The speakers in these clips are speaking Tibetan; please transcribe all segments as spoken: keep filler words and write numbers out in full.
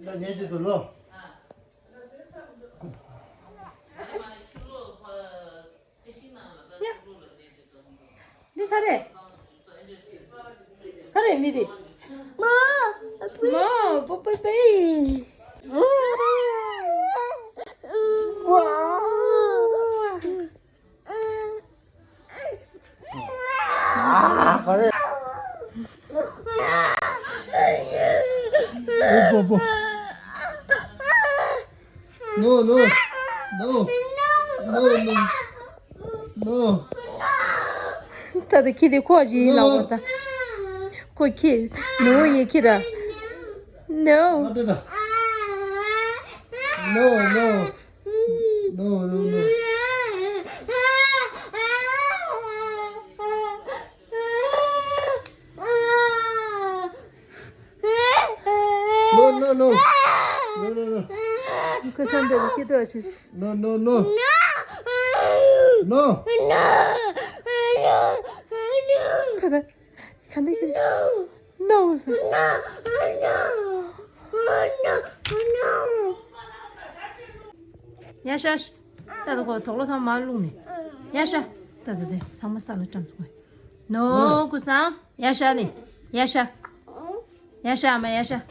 ད་ཉལ་ཅིག་ཏུ་ལོ། འདི་ག་རེ། ག་རེ་མི་རེད། མ། མ། པོ་པོ་པེ། ཨ། ག་རེ། པོ་པོ། No, no. No. No, no. No. ད་ལྟ་ཁྱི་དེ་ཁོ་ཅིག་ཡིན་ལབ་པ་ད། ཁོ་ཁྱི། ནོ་ཡེ་ཁྱི་ར། No. ཨ་ད་ད། No, no. No, no, no. No, no, no. No, no, no. ཁོ་ཚང་འདི་ལ་སྐྱིད་དོ་ཞིག No, no, no. No. ཁ་ད། ཁ་འདི་ཁྱི། No ཟེར། ཡ་ཤ། ད་ལྟ་ཁོ་དོག་ལོ་ཚང་མ་བླུགས་ནས། ཡ་ཤ། ད་ལྟ་དེ་ཚང་མ་ས་ལ་བཀྲམ་སོང་ངས། ནོ་ཀུ་སང་། ཡ་ཤ་ནི། ཡ་ཤ། ཡ་ཤ་ཨ་མ་ཡ་ཤ།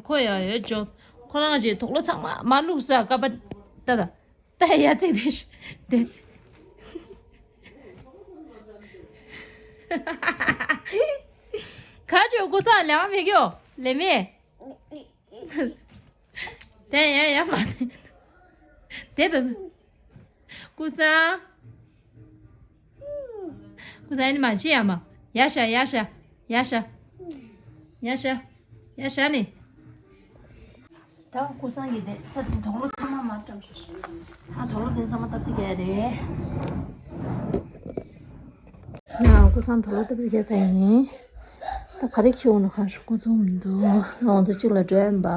ཁོ་ཡ་ཡོད་ཅོ། ཁོ་རང་གི་དོག་ལོ་ཚང་མ་མ་བླུགས་ས་ཀ་པ། ད་ད། ད་ཡ་ཚིག་དེ་ཤ་དེ། ཁ་ཅོ་ཀུ་སང་ལེགས་མེད་ཀྱོ་ལེ་མེ། དེ་ཡ་ཡ་མ་དེ། དེ་ད། ཀུ་སང་། ཀུ་སང་ནི་མ་ཅི་ཡ་མ། ཡ་ཤ་ཡ་ཤ། ཡ་ཤ། ཡ་ཤ། ཡ་ཤ་ནི། ད་ཀུ་སང་གི་དེ་ས་དེ་དོག་ལོ་ཚང་མ་མ་བཀྲམ་ཤོག་ཨ་དོག་ལོ་དེ་ཚང་མ་སྟབས་ཚིག་ག་རེད། ཡ་ཀུ་སང་དོག་ལོ་སྟབས་ཚིག་ག་ཚ་ཡིན། ད་ག་རེ་ཁྱེར་འོང་ན་ཁ་ཤུ་ཀུ་ཚོང་མི་འདུག་ང་ཚོ་གཅིག་ལ་འགྲོ་ཡིན་པ།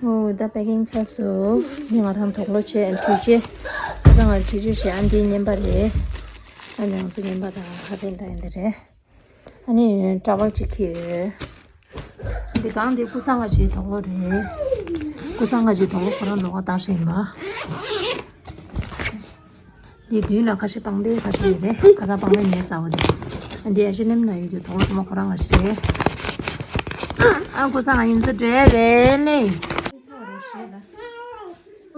ཨོ་ད་པེ་ཀིང་ཚར་སོང་། འདི་ང་རང་དོག་ལོ་བྱས་འཕྲུལ་ཆས། ད་ང་འཕྲུལ་ཆས་བྱས། ཨ་འདི་རྔན་པ་རེད། ཨ་ནི་ང་ཚོ་རྔན་པ་དང་ཧ་པན་ད་ཡིན་འདི་རེད། ཨ་ནི་ཊ་ཝལ་གཅིག་ཁྱེར་ཡོད། འདི་གང་འདི་ཀུ་སང་ག་ཅིག་དོག་ལོ་རེད། ཀུ་སང་ག་ཅིག་དོག་ལོ་ཁོ་རང་ལོགས་ཀ་བཏང་ཤེས་མ། འདི་མདུན་ལ་ཁ་ཤས་པང་གདན་ཁ་ཤས་ཡོད་རེད། ཁ་སང་པང་གདན་ཉལ་ས་བ་འདི། འདི་ཨ་ཤེ་ནེམ་ན་ཡོད་དུས་དོག་ལོ་ཁོ་མ་ཁོ་རང་ག་ཤས་རེད། ཨ་ཀུ་སང་ང་ཡིན་ཚོ་འདྲེ་རེད་ལེ།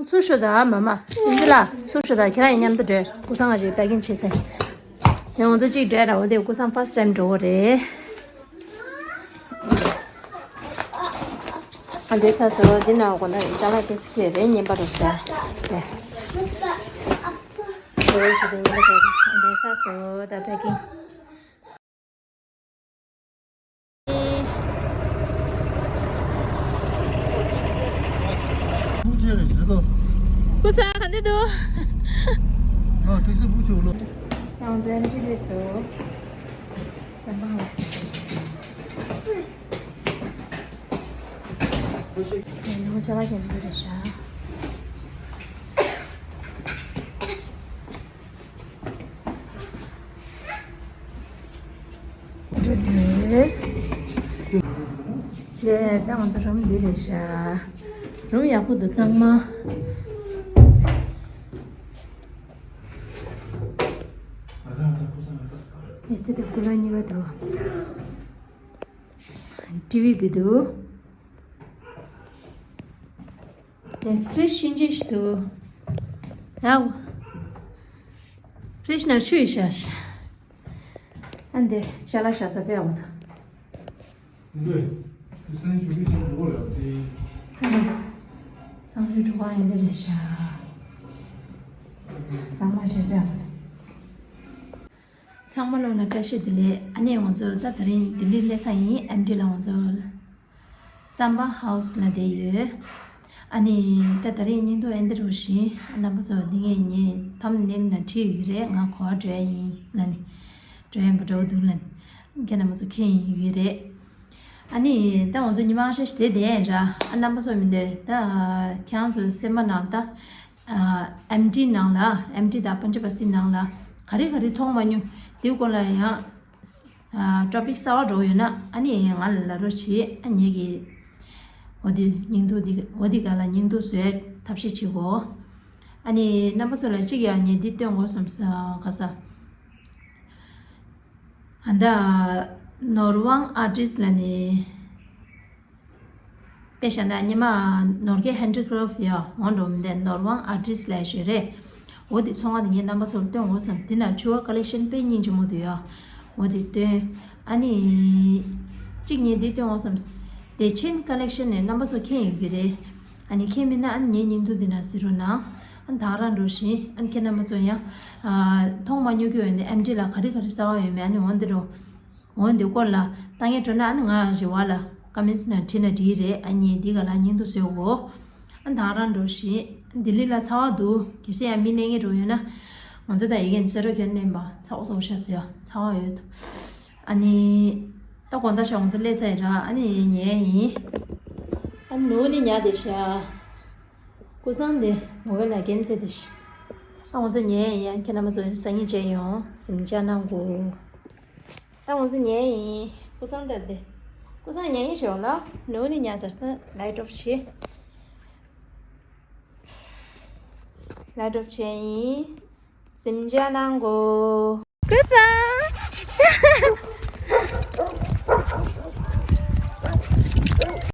ཚུར་ཤོག་ད་མ་མ། ཡིན་ཚོ་ལ་ཚུར་ཤོག་ད་ཁྱེད་རང་ཡིན་མཉམ་དུ་འདྲེ། ཀུ་སང་ང་རེད་པེ་ཀིང་བྱེད་ས། ཡང་ང་ཚོ་གཅིག་འདྲེ་ར་འོ་དེ་ཀུ་སང་ཕར་སི་ཊི་ཊེམ་འགྲོ་བ་རེད། ཨ་འདི་ས་སོ་འདི་ན་གོ་ན་ཅ་ལག་དེ་སི་ཁེ་རེ་ཉན་པ་རུ་ས་རེ། རེ་ཆེ་དེ་ཉན་པ་རུ་འདི་ས་སོ་ད་པེ་ཀིང་། ཀུ་སང་ག་འདི་འདུག་ཡང་འཛོམས་ཅི་དུས་སུ། ལས་ད་ང་ཚོ་རུམ་འདི་རེད་ཤག་རུམ་ཡག་པོ་འདུག་གཙང་མ། ཨེ་སི་དེ་ཀུ་ལར་གཉིས་པ་འདུག་ཊི་ཝི་བི་འདུག་དེ་ཕི་རིཇ་ཤིང་ཆེན་ཞིག་འདུག་ཡ། ཕི་རིཇ་ནང་ཆུ་ཡོད་ཤག་ཨ་འདི་ཅ་ལག་བཞག་ས་དཔེ་ཡག་པོ་འདུག་འདི་སང་ཞོགས་ཀྱི་ཞིག་འགྲོ་གི་རེད་དེ། ཨ་འདི་སང་ཞོགས་འགྲོ་ག་ཡིན་འདི་རེད་ཤག་གཙང་མ་ཞིག་དཔེ་ཡག་པོ་འདུག་ཚང་མ་ལོ་ལ་བཀྲ་ཤིས་བདེ་ལེགས། ཨ་ནི་ང་ཚོ་ད་དེ་རིང་ལྡི་ལི་སླེབས་ས་ཡིན། ཨེམ་ཊི་ལ་ང་ཚོ་སམ་བྷ་ཧའུ་སི་ལ་བསྡད་ཡོད། ཨ་ནི་ད་དེ་རིང་བརྙན་ཐུང་ཨེ་འདི་རུ་བཞིན་རྣམ་པ་ཚོ་འདི་ངས་ངས་ཐམ་ནེལ་ན་བྲིས་ཡོད་རེད། ང་ག་པར་འགྲོ་ཡ་ཡིན་ལ་ནི་འགྲོ་ཡ་ཡིན་པ་འདྲ་བོ་འདུག་ལ་ནི་ཁྱེད་རྣམ་པ་ཚོ་མཁྱེན་ཡོད་རེད། ཨ་ནི་ད་ང་ཚོ་ཉི་མ་ཤས་ཤིག་དེ་བསྡད་ཡིན་ར། ཨ་རྣམ་པ་ཚོ་མི་འདུག་ད་ཁྱེད་རང་ཚོའི་སེམས་པ་ནང་ད་ཨ་ཨེམ་ཊི་ནང་ལ། ཨེམ་ཊི་དང་པན་ཇ་བ་སི་ཊི་ནང་ལ་ག་རེ་ག་རེ་མཐོང་མ་མྱོང་། དེའི་སྐོར་ལ་ཡང་ཨ་ཊོ་པིག་གསར་པ་འགྲོ་ཡོད་ན་ཨ་ནི་ང་ལ་ལབ་རོགས་བྱེད། ཨ་ངེད་ཀྱིས་འོ་དེ་སྙིང་སྡུག་འདི་འོ་དེ་ག་ལ་སྙིང་སྡུག་བཟོ་ཡའི་ཐབས་ཤེས་བྱེད་དགོས། ཨ་ནི་རྣམ་པ་ཚོ་ལ་གཅིག་ཡང་ངས་འདི་སྟོན་དགོས་བསམ་ས་ག་ས། ཨ་ད་ནོར་དབང་ཨར་ཊིསི་ལ་ནི་དཔེ་བཞག་ན་ཉི་མ་ནོར་རྒྱས་ཧེན་ཌི་ཀ་རབ་ཡ་འོང་འགྲོ་མི་འདུག་ནོར་དབང་ཨར་ཊིསི་ལ་ཞོལ་རེད། འོ་དེ་ཚོང་ཁང་དེ་ངས་རྣམ་པ་ཚོར་སྟོན་དགོས་བསམ། དེ་ན་ཕྱུ་པ་ཀ་ལེག་ཤན་དཔེ་སྙིང་རྗེ་མོ་འདུག་ཡ། འོ་དེ་སྟོན། ཨ་ནི་གཅིག་ངས་འདི་སྟོན་དགོས་བསམ། བདེ་ཆེན་ཀ་ལེག་ཤན་ནས་རྣམ་པ་ཚོ་མཁྱེན་ཡོད་ཀྱི་རེད། ཨ་ནི་མཁྱེན་མིན་ན་ཨ་ནི་ངའི་སྙིང་སྡུག་འདི་ན་གཟིགས་རོགས་གནང་། ཨ་ནི་ད་ག་རང་འགྲོ་བཞིན་ཨ་ནི་ཁྱེད་རྣམ་པ་ཚོ་ཡང་ཨ་མཐོང་མ་མྱོང་རྒྱུ་ཡོད་ནི་ཨེམ་ཊི་ལ་ག་རེ་ག་རེ་གསར་པ་ཡོད་མེད་ཨ་ནི་འོ་འདི་རུ། འོ་འདི་སྐོར་ལ་ལྟ་ངན་འགྲོ་ན་ཨ་ནི་ང་རེ་བ་ལ་ཀོ་མེན་ཊི་ན་བྲིས་ན་འགྲིག་རེད། ཨ་ནི་འདི་ག་ལ་སྙིང་སྡུག་བཟོས་གོ། ཨ་ནི་ད་ག་རང་འགྲོ་བཞིན་ལྡི་ལི་ལ་ཚ་བ་འདུག་གལ་སྲིད་ཡང་མི་གནས་ངེས་འགྲོ་ཡོད་ན་ང་ཚོ་ད་ཡི་གེ་ནས་གསོལ་རས་ཁྱོན་ལེན་པ་ཚ་བ་ཚ་བ་ཤ་ཟེར་ཡ་ཚ་བ་ཡོད། ཨ་ནི་ད་དགོང་དག་ཞག་ང་ཚོ་སླེབས་ཚར་ཡིན་ར། ཨ་ནི་ཉལ་ཡིན། ཨ་ནི་ནུ་ནི་ཉལ་བསྡད་ཤག་ཀུ་སང་དེ་མོ་བེལ་ལ་གེམ་རྩེ་བསྡད་ཤག་ཨ་ང་ཚོ་ཉལ་ཡིན། ཡང་ཁྱེད་རྣམ་པ་ཚོ་སང་ཉིན་མཇལ་ཡོང་། གཟིམ་འཇག་གནང་གོ། ད་ང་ཚོ་ཉལ་ཡིན། ཀུ་སང་ད་དེ་ཀུ་སང་ཉལ་ཡིན་ཞོག་ལ། ནུ་ནི་ཉལ་ཚར་སོང་། ལའིཊ་ཨོཕ་བྱེད། ལའིཊ་ཨོཕ་བྱས་ཡིན། གཟིམ་འཇག་གནང་གོ། ཀུ་སང་།